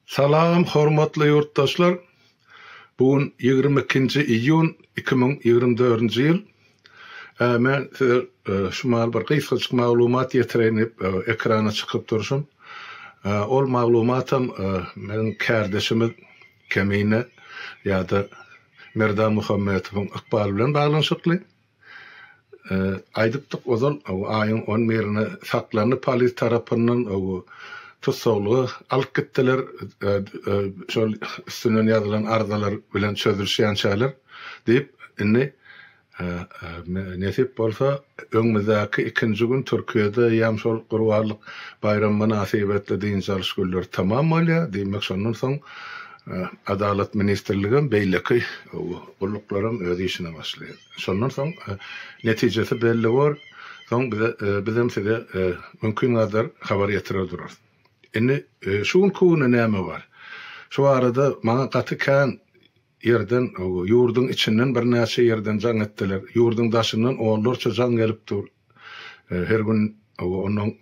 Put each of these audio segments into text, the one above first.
Salam hormatly ýurtdaşlar! Bu gün 22-nji iýun 2024-nji ýyl. Men size şu mahal bir gysgajyk maglumat ýetireýin diýip ekrana çykyp durşum. Ol maglumatam meniň kärdeşimiz Kemine ýa-da Merdan Muhammetowyň ykbaly bilen baglanyşykly. Aýdypdyk ozal, aýyň on birine saklandy polis tarapyndan, tussaglyga alyp gitdiler, şol üstünden ýazylan arzalar bilen çözülişýänçäler diýip, indi nesip bolsa öňümizdäki ikinji gün Türkiýede eýýäm şol Gurbanlyk baýramy mynasybetli dynç alyş günleri tamam bolýar, diýmek şondan soň Adalat ministrligem beýleki gulluklaram öz işine başlaýar. Şondan soň netijesi belli bor. Soň bize bizem size mümkin gadar habar ýetirer durarys. Indi şu günki günde näme bar? Şu barada maňa gaty kän ýerden, ýurduň içinden birnäçe ýerden jaň etdiler. Ýurduň daşyndan onlarça jaň gelip dur. Her gün ondan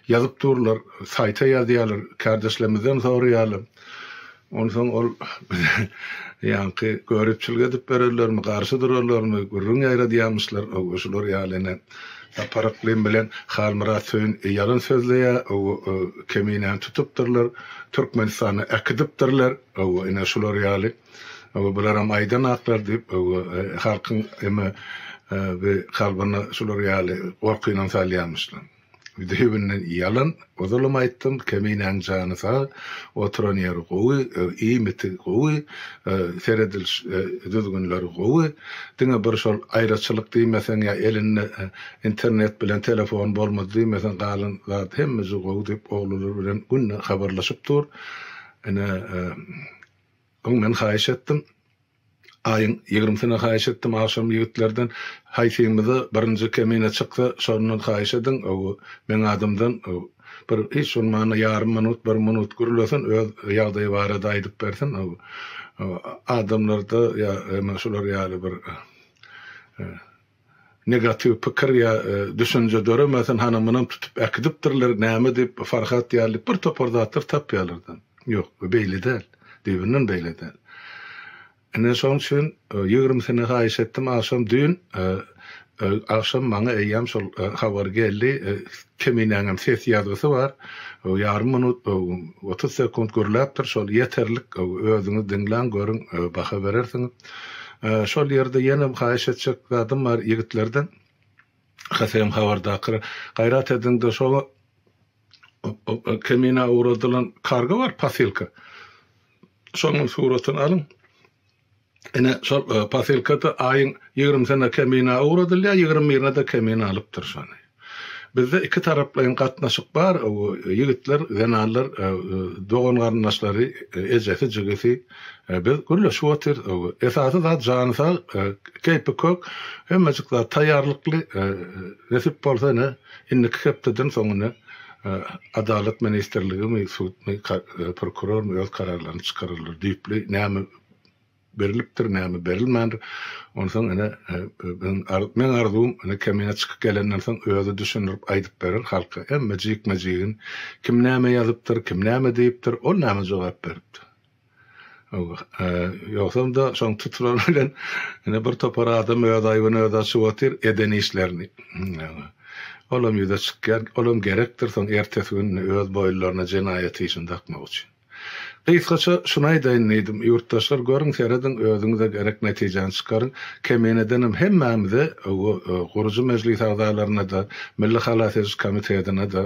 ýazyp durlar, saýta ýazýarlar, kärdeşlerimizden soraýarlar. Onsoň ol bize ýaňky göripçilik edip bererlermi, garşy durarlarmy, gürrüň ýaýradýarmyşlar. Şular ýaly ine Sapar Yklym bilen Halmyrat Söýün ýalan sözleýär, Keminäni tutupdyrlar, Türkmenistana äkidipdirler, ine şular ýaly. Bularam aýdanaklar diýip, halkyň eme bi kalbyna şular ýaly gorkynam salýarmyşlar. Düýbünden ýalan, ozalam aýtdym, Keminäň jany sag, oturan ýeri gowy, iýmiti gowy, serediliş düzgünleri gowy. Diňe bir şol aýraçylyk diýmeseň ýa elinde internet bilen telefon bolmady diýmeseň galan zat hemmesi gowy diýip oglular bilen günde habarlaşyp dur. Ine, Öň men haýyş etdim. Aýyň ýigrimsine haýyş etdim agşam ýigitlerden, haýsymyza birinji kemine çyksa, şondan haýyş ediň, meň adymdan bir hiç bolmanda ýarym minut, bir minut gürlesin, öz ýagdaýy barada aýdyp bersin. Adamlarda ýa şular ýaly bir Negatiw pikir ýa düşünje döremesin, hany munam tutup äkidipdirler, näme diýip, Farhat ýaly bir topar zatlar tapýarlar-da. Ýok, bu beýle däl. Düýbünden beýle däl. Ine, şonuň üçin ýigrimisini haýyş etdim agşam, düýn agşam maňa eýýäm şol habar geldi. Keminäňem ses ýazgysy bar. Ýarym minut, 30 sekunt gürläpdir, şol ýeterlik, özüňiz diňläň, görüň, baha berersiňiz. Şol ýerde ýenem haýyş etjek zadym bar ýigitlerden, HSM habardakylar, gaýrat ediňde şo Kemina ugradylan kargo bar, posylka. Şonuň suratyny alyň. Ine, şol posylkada aýyň ýigrimisine Kemina ugradylýar, ýigrimi birine-de Kemina alypdyr şony. Bizde ikitaraplaýyn gatnaşyk bar, ýigitler, zenanlar, dogan-garyndaşlary, ejesi, jigisi, biz gürleşip otyrys. Esasy zat jany sag, keýpi kök, hemmejik zat taýýarlykly. Nesip bolsa ine, indiki hepdeden soň ine, Adalat ministrligimi, sudmy, prokurormy öz kararlaryny çykararlar. Düýpli näme Berlipdir, näme berilmändir. Onsoň ine, meň arzuwym, ine, Kemine çykyp gelenden soň özi düşündirip aýdyp berer halka hemme jikme-jigini. Kim näme ýazypdyr, kim näme diýipdir, ol näme jogap beripdir. Ýogsam-da, şoň tutulany bilen ine bir topar adam öz aýbyny özi açyp otyr, eden işlerini. Olam ýüze çykýar, olam gerekdir soň ertesi gün öz boýunlaryna jenaýat işini dakmak üçin. Gysgaça şuny aýdaýyn diýdim, ýurtdaşlar görüň serediň özüňize gerek netijäni çykaryň, Kemenedenem hemmämize gurujy mejlis agzalaryna-da, Milli halas ediş komitetine-de,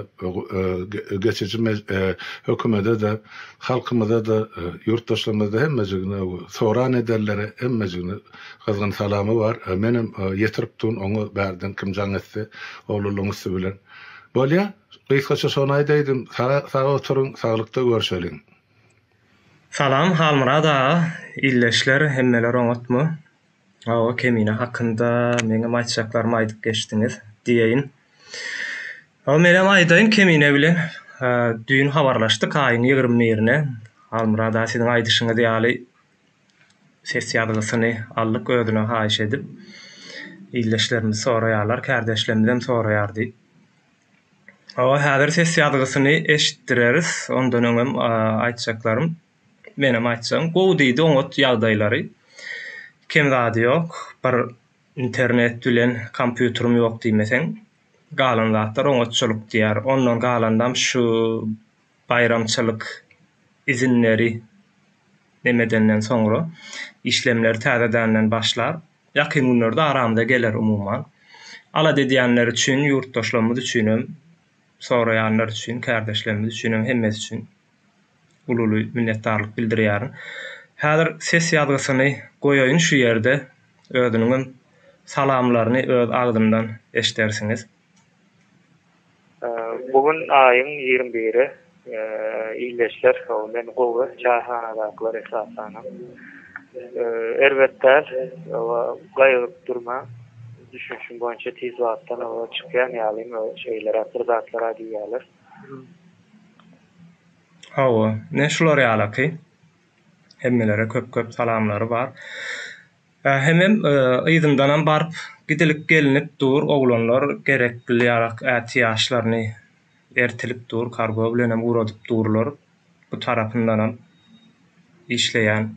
geçiji hökümede-de, halkymyza-da, ýurtdaşlarymyza-da hemmejigine soran ederlere hemmejigine gyzgyn salamy bar. Menem ýetirip durun oňa bärden kim jaň etse oglanlaryň üsti bilen. Bolýa. Gysgaça şony aýdaýdym. Sag oturyň, saglykda görşeliň. Salam Halmyrat aga, ildeşler hemmeler oňatmy? Hawa Kemine hakynda meňem aýtjaklarymy aýdyp geçdiňiz diýeýin. Hawa menem aýdaýyn Kemine bilen düýn habarlaşdyk aýyň 21-ine. Halmyrat aga siziň aýdyşyňyz ýaly ses ýazgysyny aldyk özüne haýyş edip. Ildeşlerimiz soraýarlar, kärdeşlerimizem soraýar diýip. Hawa, häzir ses ýazgysyny eşitdireris. Ondan öňem aýtjaklarym. Menem aýtjagym, gowy diýdi, oňat ýagdaýlary. Kem zady ýok. Bir internet bilen kompýuterim ýok diýmeseň, galan zatlar oňatçylyk diýýär. Ondan galandam şu baýramçylyk izinleri nemedenden soňra işlemler täzedenden başlar. Ýakyn günlerde aramyza geler umuman. Alada edýänler üçin, ýurtdaşlarymyz üçinem, soraýanlar üçin, kärdeşlerimiz üçinem hemmesi üçin uly-uly minnetdarlyk bildirýärin. Häzir ses ýazgysyny goýaýyn şu ýerde, özüniňem salamlaryny öz agzyndan eşdersiňiz. Bu gün aýyň 21-i. Ildeşler, men gowy, çaýhanadakylar esasanam. Erbet däl, gaýgyryp durmaň. Düşünişim boýunça tiz wagtdan çykýan ýalym, şeýleräk bir zatlar-a diýýärler. Hawa, ine şular ýalaky. Hemmelere köp-köp salamlary bar. Hemem yzyndanam baryp gidilip gelinip dur oglanlar gerekli ýarak ätiýaçlaryny ertilip dur kargo bilenem ugradyp durlar bu tarapyndanam işleýän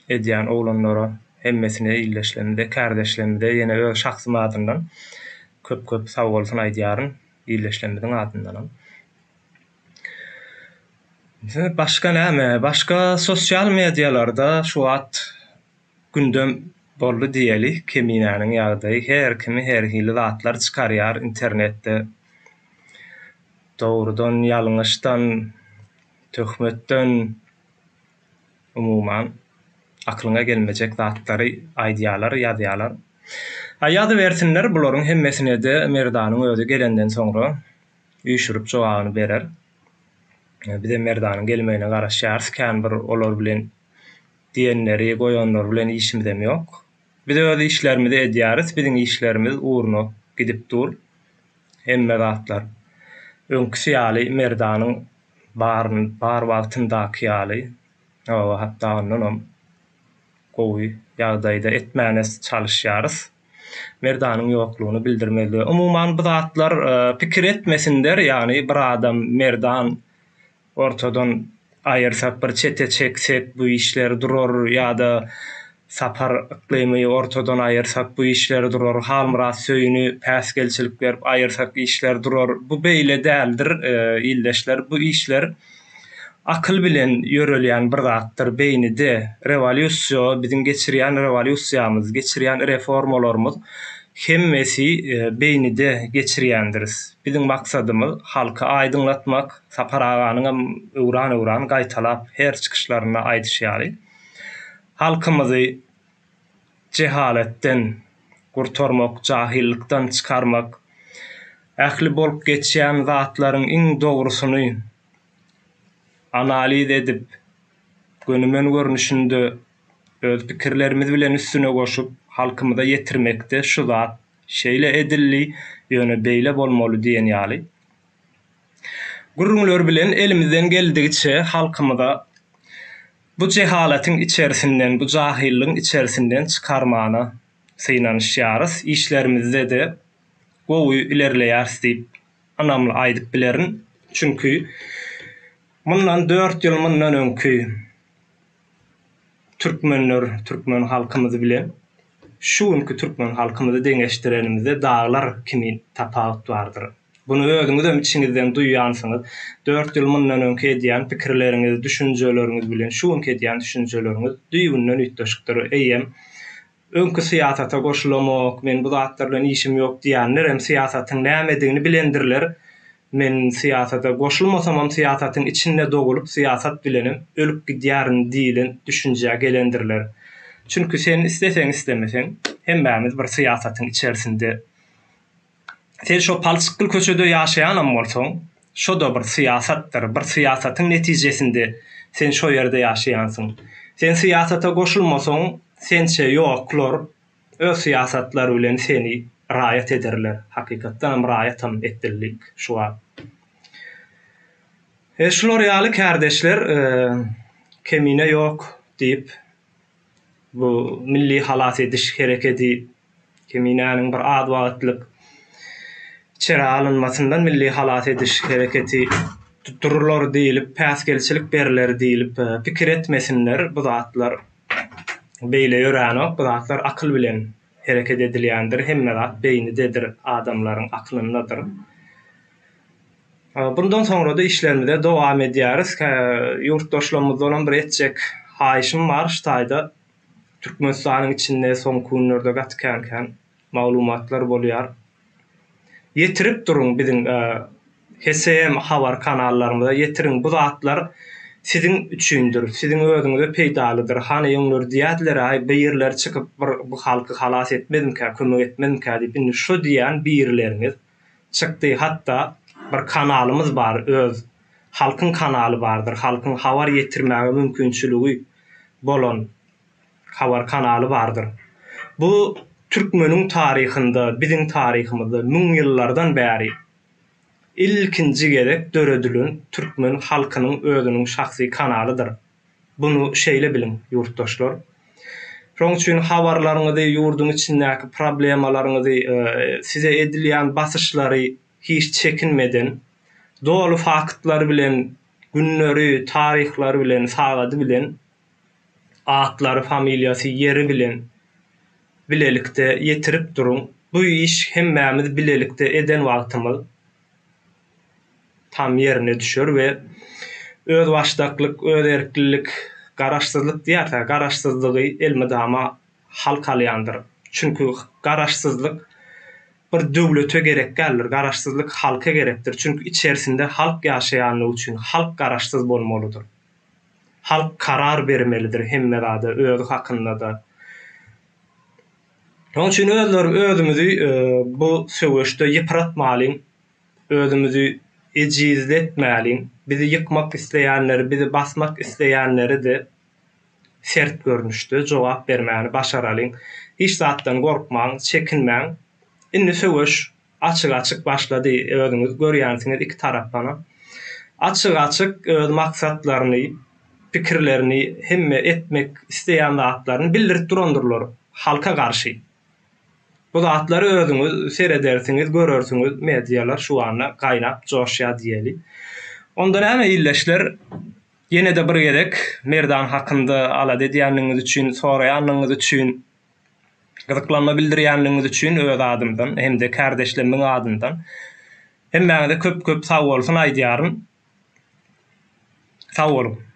edýän oglanlara hemmesine ildeşlerimize kärdeşlerimize ýene öz şahsym adyndan köp köp sagbolsun aýdýaryn ildeşlerimiziň adyndanam. Başga näme? Başga sosial medialarda şu wagt gündem boldy diýeli Keminäniň ýagdaýy. Her kimi her hili zatlar çykarýar internetde. Dogrudan, ýalňyşdan, töhmetden umuman aklyňa gelmejek zatlary aýdýarlar, ýazýarlar. A ýazybersinler bularyň hemmesine-de Merdanyň özi gelenden soňra üýşürip jogabyny berer. Bizem Merdanyň gelmegine garaşýarys. Kän bir olar bilen diýenleri, goýanlary bilen işimizem ýok. Biz öz işlerimizi edýäris, biziň işlerimiz ugruna gidip dur. Hemme zatlar öňküsi ýaly Merdanyň bar bar wagtyndaky ýaly, hawa hatda ondanam gowy ýagdaýda etmäne çalyşýarys. Merdanyň ýoklugyny bildirmezlige. Umuman bu zatlar pikir etmesinler, ýagny bir adam Merdan ortadan aýyrsak bir çete çeksek bu işler durar ýa-da Sapar Yklymy ortadan aýyrsak bu işler durar, Halmyrat Söýüni päsgelçilik berip aýyrsak işler durar. Bu beýle däldir ildeşler. Bu işler Akyl bilen ýörelýän bir zatdyr beýnide rewolýusiýa biziň geçirýän rewolýusiýamyz geçirýän reformalarymyz hemmesi beýnide geçirýändiris. Biziň maksadymyz halky aýdyňlatmak Sapar aganyňam öwran-öwran gaýtalap her çykyşlarynda aýdyşy ýaly halkymyzy jehaletden gurtarmak jahillykdan çykarmak ähli bolup geçýän zatlaryň iň dogrusyny analiz edip, gönümen görnüşinde öz pikirlerimiz bilen üstüne goşup, halkymyza ýetirmekde şu zat şeýle edildi, ýöne beýle bolmaly diýen ýaly gürrüňler bilen elimizden geldigiçe halkymyza bu jehalatyň içerisinden, bu jahyllygyň içerisinden çykarmana synanyşýarys, işlerimizde-de gowy ilerleýäris diýip ynamly aýdyp bilerin. Çünki mundan dört ýyl mundan öňki türkmenler, türkmen halkymyz bilen şu günki türkmen halkymyzy deňeşdirenimizde daglar kimin tapawut bardyr. Muny özüňizem içiňizden duýýansyňyz. Dört ýyl mundan öňki edýän pikirleriňiz, düşünjeleriňiz bilen şu günki edýän düşünjeleriňiz düýbünden üýtgeşikdir. Eýýäm Öňki syýasata goşulamok, men bu zatlar bilen işim ýok diýenlerem syýasatyň nämedigini bilendirler. Men syýasata goşulmasamam syýasatyň içinde dogulyp syýasat bilenem ölüp gidýärin diýlen düşünjä gelendirler. Çünki sen isleseň-islemeseň hemmämiz bir syýasatyň içerisinde. Sen şo palçykly köçede ýaşaýanam bolsaň, şo-da bir syýasatdyr, bir syýasatyň netijesinde sen şo ýerde ýaşaýansyň. Sen syýasata goşulmasaň, sençe ýoklar öz syýasatlary bilen seni raýat ederler. Hakykatdanam raýatam etdildik şu wagt. E, şular ýaly kärdeşler kemine ýok diýip Bu milli halas ediş herekedi Keminäniň bir az wagtlyk içeri alynmasyndan milli halas ediş hereketi Durular diýlip, päsgelçilik berler diýlip pikir etmesinler. Bu zatlar beýle ýöränok. Bu zatlar akyl bilen hereket edilýändir. Hemme zat beýnidedir, adamlaryň akylyndadyr. Bundan soňra-da işlerimize dowam edýäris. Ýurtdaşlarymyzdanam bir etjek haýyşym bar şu taýda. Türkmenistanyň içinde soňky günlerde gaty kän-kän maglumatlar bolýar. Ýetirip duruň biziň HSM habar kanallarymyza ýetiriň bu zatlar siziň üçindir, siziň özüňize peýdalydyr. Hany öňler diýýärdiler aý birleri çykyp bir bu halky halas etmezmikä, kömek etmezmikä diýip indi şo diýýän birleriňiz çykdy hatda bir kanalymyz bar öz halkyň kanaly bardyr halkyň habar ýetirmäge mümkinçiligi bolan habar kanaly bardyr. Bu türkmeniň taryhynda, biziň taryhymyzda müňýyllardan bäri ilkinji gezek döredilen türkmen halkynyň özüniň şahsy kanalydyr. Buny şeýle biliň, ýurtdaşlar. Şonuň üçin habarlaryňyzy, ýurduň içindäki problemalaryňyzy, size edilýän basyşlary hiç çekinmeden, doly faktlar bilen, günleri, taryhlary bilen, sagady bilen atlary, familiýasy, ýeri bilen bilelikde ýetirip duruň. Bu iş hemmämiz bilelikde eden wagtymyz tam ýerine düşer we özbaşdaklyk, özerklilik, garaşsyzlyk diýýäris-ä, garaşsyzlygy elmydama halk alýandyr. Çünki garaşsyzlyk bir döwlete gerek däldir, garaşsyzlyk halka gerekdir. Çünki içerisinde halk ýaşaýanlygy üçin halk garaşsyz bolmalydyr. Halk karar bermelidir hemme zada özi hakynda-da. Şonuň üçin özleri özümizi bu söweşde ýypratmalyň, özümizi ejizletmäliň. Bizi ýykmak isleýänleri, bizi basmak isleýänleri-de sert görnüşde jogap bermäni başaralyň. Hiç zatdan gorkmaň, çekinmäň. Indi söweş Açyk-açyk başlady, özüňiz görýänsiňiz iki tarapdanam. Açyk-açyk öz maksatlaryny, pikirlerini, hemme etmek isleýän zatlaryny bildirip durandyrlar halka garşy. Bu zatlary özüňiz seredersiňiz, görersiňiz, medialar şu anda gaýnap joşýar diýeli. Onda näme ildeşler, ýene-de bir gezek Merdan hakynda alada edýänligiňiz üçin, soraýanlygyňyz üçin Gyzyklanma bildirýänligiňiz üçin öz adymdan hem-de kärdeşlerimiň adyndan hemmäňize köp-köp sagbolsun aýdýaryn. Sag boluň!